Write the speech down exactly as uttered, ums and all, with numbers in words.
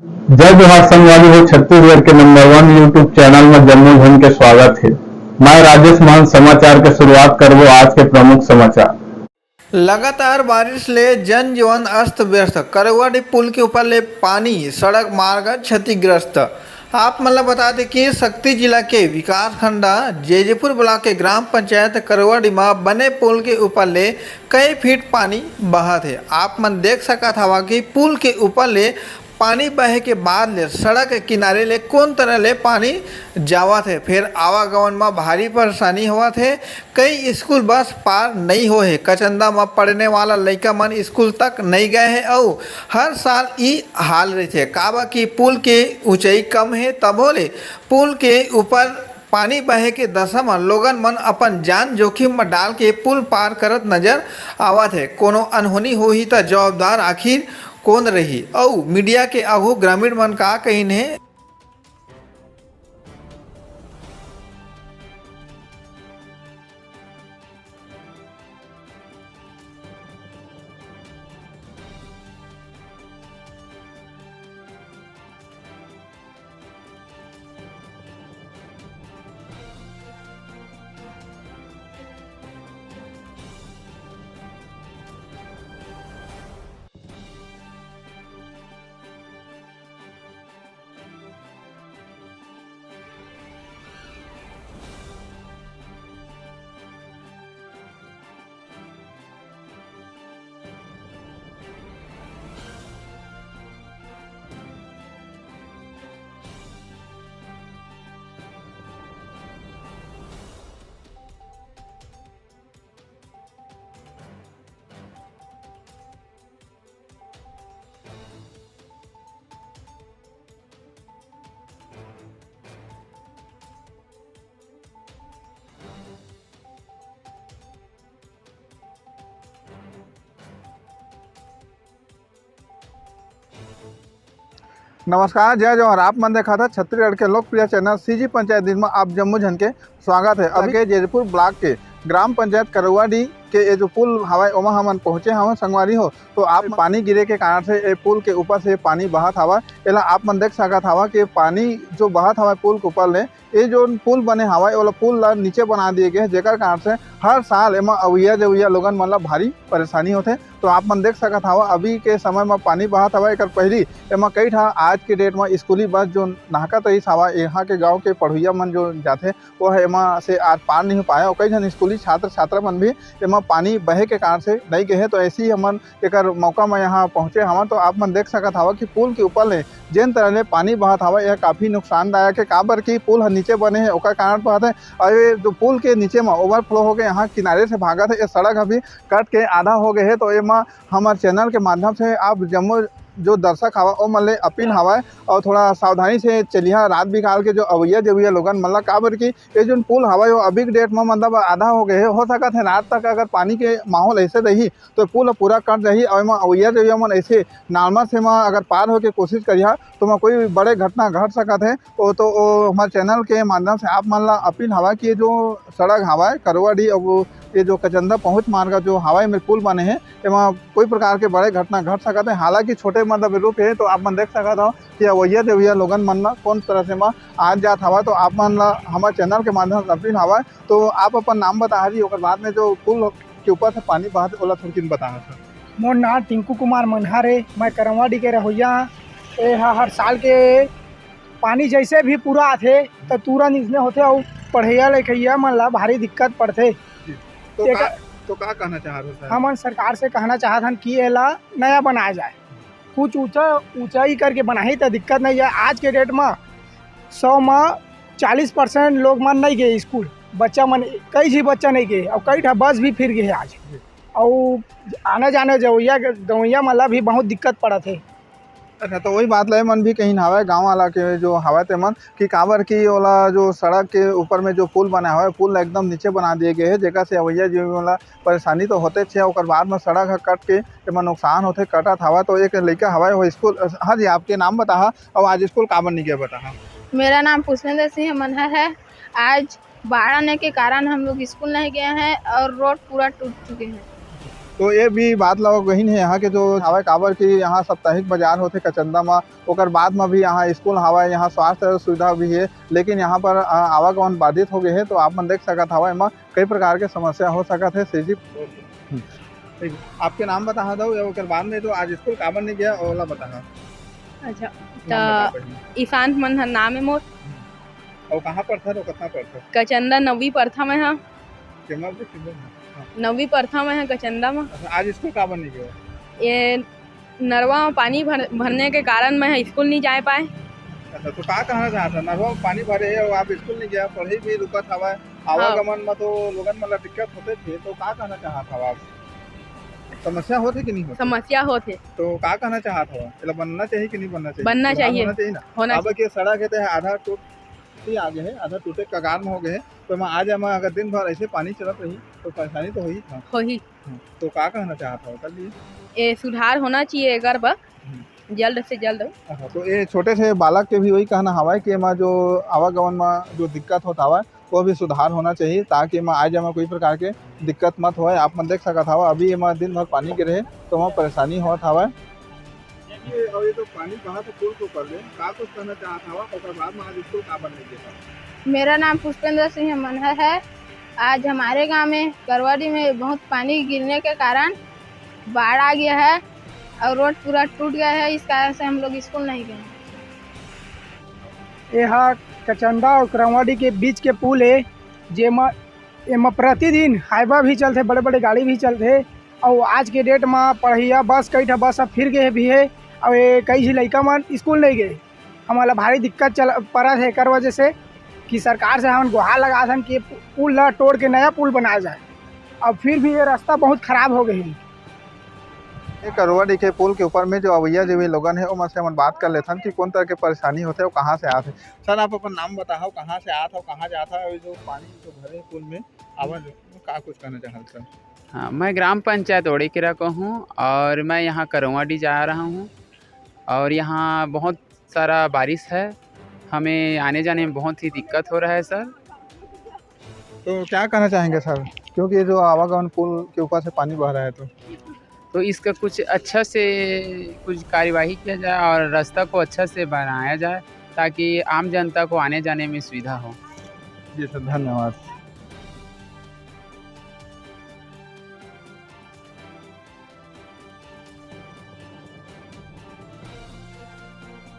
जय जोहार संगवारी हो, छत्तीसगढ़ के नंबर वन YouTube चैनल में जम्मो झन के स्वागत हे। मैं राजेश मान समाचार के शुरुआत करबो आज के प्रमुख समाचार। लगातार बारिश ले जनजीवन अस्त व्यस्त, करौवाडी पुल के ऊपर ले पानी, सड़क मार्ग क्षतिग्रस्त। आप मन ल बता दें कि सक्ती जिला के विकासखंडा जैजपुर ब्लॉक के ग्राम पंचायत करौवाडी म बने पुल के ऊपर ले कई फीट पानी बहत हे। आप मन देख सकत हवा कि पुल के ऊपर ले पानी बहे के बाद ले सड़क के किनारे ले कोन तरह ले पानी जावत हे, फेर आवागमन म भारी परेशानी होवत हे। कई स्कूल बस पार नई होए हे। कचंदा म पढ़ने वाला लइका मन स्कूल तक नई गए हे अउ हर साल ई हाल रहिथे, काबर कि पुल के ऊंचाई कम हे, तभो ले पुल के ऊपर पानी बहे के दशा म लोगन मन अपन जान जोखिम म डाल के पुल पार करत नजर आवत हे। कोनो अनहोनी होही त जवाबदार आखिर कोन रही? अउ मीडिया के आघू ग्रामीण मन का कहिन हे? नमस्कार, जय जोहार। आप मन देखत हव छत्तीसगढ़ के लोकप्रिय चैनल सीजी पंचायत दिन म आप जम्मो झन के स्वागत हे। अभी के जैजपुर ब्लॉक के ग्राम पंचायत करौवाडी के ये जो पुल हवय, ओमा हमन पहुंचे हवन संगवारी हो। तो आप पानी गिरे के कारण से ये पुल के ऊपर से पानी बहत हवय, एला आप मन देख सकत हवा कि पानी जो बहत हवय पुल के ऊपर ले, ये जो पुल बने हवय, ओला पुल ला नीचे बना दिए गए हे, जेकर कारण से हर साल एमा अवैया जवैया लोगन मन ला भारी परेशानी होथे। तो आप मन देख सकत हवा, अभी के समय म पानी बहत हवय, एकर पहिली एमा कई ठा आज के डेट म स्कूली बस जो नहकत रहिस हवय, यहाँ के गांव के पढ़ुइया मन जो जाथे, वो ह एमा से आर पार नहीं हो पाए। और कई झन स्कूली छात्र छात्रा मन भी एमा पानी बहे के कारण से नहीं गए हे। तो ऐसे ही हमन एकर मौका म यहाँ पहुँचे हवन, तो आप मन देख सकत हवा कि पुल के ऊपर ले जेन तरह ले पानी बहत हवय, यह काफी नुकसानदायक हे, काबर कि पुल ह नीचे बने हे, ओकर कारण बहत हे। और ये जो पुल के नीचे म ओवरफ्लो होके यहाँ किनारे से भागत हे, ये सड़क अभी कट के आधा हो गए हे। तो एमा हमर चैनल के माध्यम से आप जम्मो जो दर्शक हवा, ओ मन ले अपील हवय और थोड़ा सावधानी से चलिहा रात बिकाल के जो अवैया जवैया लोगन मन ला, काबर कि ये जोन पुल हवय, वो अभी के डेट म मतलब आधा हो गए हे। हो सकत हे रात तक अगर पानी के माहौल ऐसे रही, तो पुल ह पूरा कट जाही और एमा अवैया जवैया मन ऐसे नॉर्मल से म अगर पार होके कोशिश करिहा, तो म कोई बड़े घटना घट सकत हे। ओ तो ओ हमर चैनल के माध्यम से आप मन ला अपील हवय कि ये जो सड़क हवय करौवाडी और ये जो कचंदा पहुँच मार्ग जो हवय में पुल बने हे, एमा कोई प्रकार के बड़े घटना घट सकत हे। हालांकि छोटे मतलब रूप हे, तो आप मन देख सकत हव कि अवैया जवैया लोगन मन ला कौन तरह से म आत जात हवय। तो आप मन ला हमर चैनल के माध्यम से अपील हवय, तो आप अपन नाम बताहा जी, ओकर बाद में जो पुल के ऊपर से पानी बहत हे, ओला थोड़किन बताहा सर। मोर नाम टिंकू कुमार मनहर हे, मैं करौवाडी के रहोइया हंव। ए ह हर साल के पानी जैसे भी पूरा आथे, त तुरंत इसने होथे अउ पढ़इया लिखइया मन ला भारी दिक्कत पड़थे। जी। तो एकर का, तो का कहना चाह रहे हो सर? हमन सरकार से कहना चाहत हन कि एला नया बनाया जाए, कुछ ऊंचा, ऊंचाई करके बनाही त दिक्कत नहीं है। आज के डेट म सौ म चालीस परसेंट लोग मन नहीं गए स्कूल, बच्चा मन, कई झी बच्चा नहीं गए और कई ठा बस भी फिर गए आज। जी। और आने जाने जवैया, गवैया मन ला भी बहुत दिक्कत पड़त हे। अच्छा, तो वही बात ला मन भी कहिन हवय, गांव वाला के जो हवय ते मन, कि काबर कि ओला जो सड़क के ऊपर में जो पुल बना हवय, पुल ला एकदम नीचे बना दिए गए हे, जेकर से अवैया जीव मन ला परेशानी तो होते छे, ओकर बाद में सड़क ह कट के एमा नुकसान होथे, कटत हवय। तो एक लइका हवय, वो स्कूल, हाँ जी, आपके नाम बताहा और आज स्कूल काबर नहीं गए बताहा? मेरा नाम पुष्पेंद्र सिंह मनहर है। आज बाढ़ आने के कारण हम लोग स्कूल नहीं गए हैं और रोड पूरा टूट चुके हैं। तो ये भी बात ला कहिन हे यहाँ के जो हवय, काबर कि यहाँ साप्ताहिक बाजार होथे कचंदा म, ओकर बाद म भी यहाँ स्कूल हवय, यहाँ स्वास्थ्य सुविधा भी हे, लेकिन यहाँ पर, अ, आवागमन बाधित हो गए हे। तो आप मन देख सकत हवय, एमा कई प्रकार के समस्या हो सकत हे। से जी, हम्म। ठीक। आपके नाम बताहा दव, या ओकर बाद में तो आज स्कूल काबर नहीं गया, ओला बताहा। अच्छा, नाम त बता पहले। ईशांत मन ह नाम है मोर। हम्म। अउ कहाँ पढ़थस अउ कतना पढ़थस? कचंदा नवी पढ़थंव मैं ह। केमा से किधर है? हाँ। नवी पढ़थंव मैं ह कचंदा में। अच्छा, आज स्कूल काबर नहीं गया? ये नरवा में पानी भर-, भरने के कारण मैं ह स्कूल नहीं जा पाए। अच्छा, तो का कहना चाहत हव? नरवा में पानी भरे हे अउ आप स्कूल नहीं गया, पढ़ाई भी रुकत हवय, हाँ। आवागमन में तो लोगन मन ला दिक्कत होथे, तो का कहना चाहत हव आप? समस्या होथे कि नहीं होथे? समस्या होथे। तो का कहना चाहत हव? एला बनना चाहिए कि नहीं बनना चाहिए? बनना सुधार चाहिए। होना चाहिए ना? होना काबर चाहिए। कि सड़क हे ते आधा टूट ही आ गए हे, आधा टूटे कगार में हो गए हे, तो एमा आ जाए, अगर दिन भर ऐसे पानी चलत रही, तो परेशानी तो होही था। होही। हम्म, तो का कहना चाहत हव, कर लिए? ए, सुधार होना चाहिए एकर बर, हम्म। जल्द से जल्द। अच्छा, तो ये छोटे से बालक के भी वही कहना हवय कि एमा जो आवागमन में जो दिक्कत होत हवय, वो भी सुधार होना चाहिए, ताकि एमा आए जाए में कोई प्रकार के दिक्कत मत होय। आप मन देख सकत हव, अभी एमा दिन भर पानी गिरे हे, तो ओमा परेशानी होत हवय। ये, और ये तो पानी बहा तो पुल के ऊपर ले, का कुछ कहना चाहत हव? ओकर बाद में आज स्कूल काबर नहीं गया? मेरा नाम पुष्पेंद्र सिंह मनहर है। आज हमारे गांव में करवाडी में बहुत पानी गिरने के कारण बाढ़ आ गया है और रोड पूरा टूट गया है, इस कारण से हम लोग स्कूल नहीं गए। ये हा कचंदा और करवाडी के बीच के पुल है, जेमा, एमा प्रतिदिन हाईवा भी चलथे, बड़े-बड़े गाड़ी भी चलथे। अउ आज के डेट म पढ़इया बस, कई ठा बस ह फिर गे भी हे, अउ ये कई झी लइका मन स्कूल नइ गे। हमन ला भारी दिक्कत चल, परत हे एकर वजह से कि सरकार से हमन गुहार लगाथन कि पुल ला तोड़ के नया पुल बनाया जाए। अब फिर भी ये रास्ता बहुत खराब हो गए हे। ये करवाडी के पुल के ऊपर में जो अवैया जो भी लोगन हे, ओमन से हमन बात कर लेथन कि कौन तरह के परेशानी होथे अउ कहाँ से आत हे। सर, आप अपन नाम बताहव, कहाँ से आत हव, कहाँ जात हव, अउ जो पानी जो भरे पुल में आवा, जो का कुछ कहना चाहत सर? हाँ, मैं ग्राम पंचायत ओड़ीकेरा का हूँ और मैं यहाँ करवाडी जा रहा हूँ और यहाँ बहुत सारा बारिश है, हमें आने जाने में बहुत ही दिक्कत हो रहा है सर। तो क्या कहना चाहेंगे सर, क्योंकि ये जो आवागमन पुल के ऊपर से पानी बह रहा है तो? तो इसका कुछ अच्छा से कुछ कार्यवाही किया जाए और रास्ता को अच्छा से बनाया जाए, ताकि आम जनता को आने जाने में सुविधा हो। जी सर, धन्यवाद।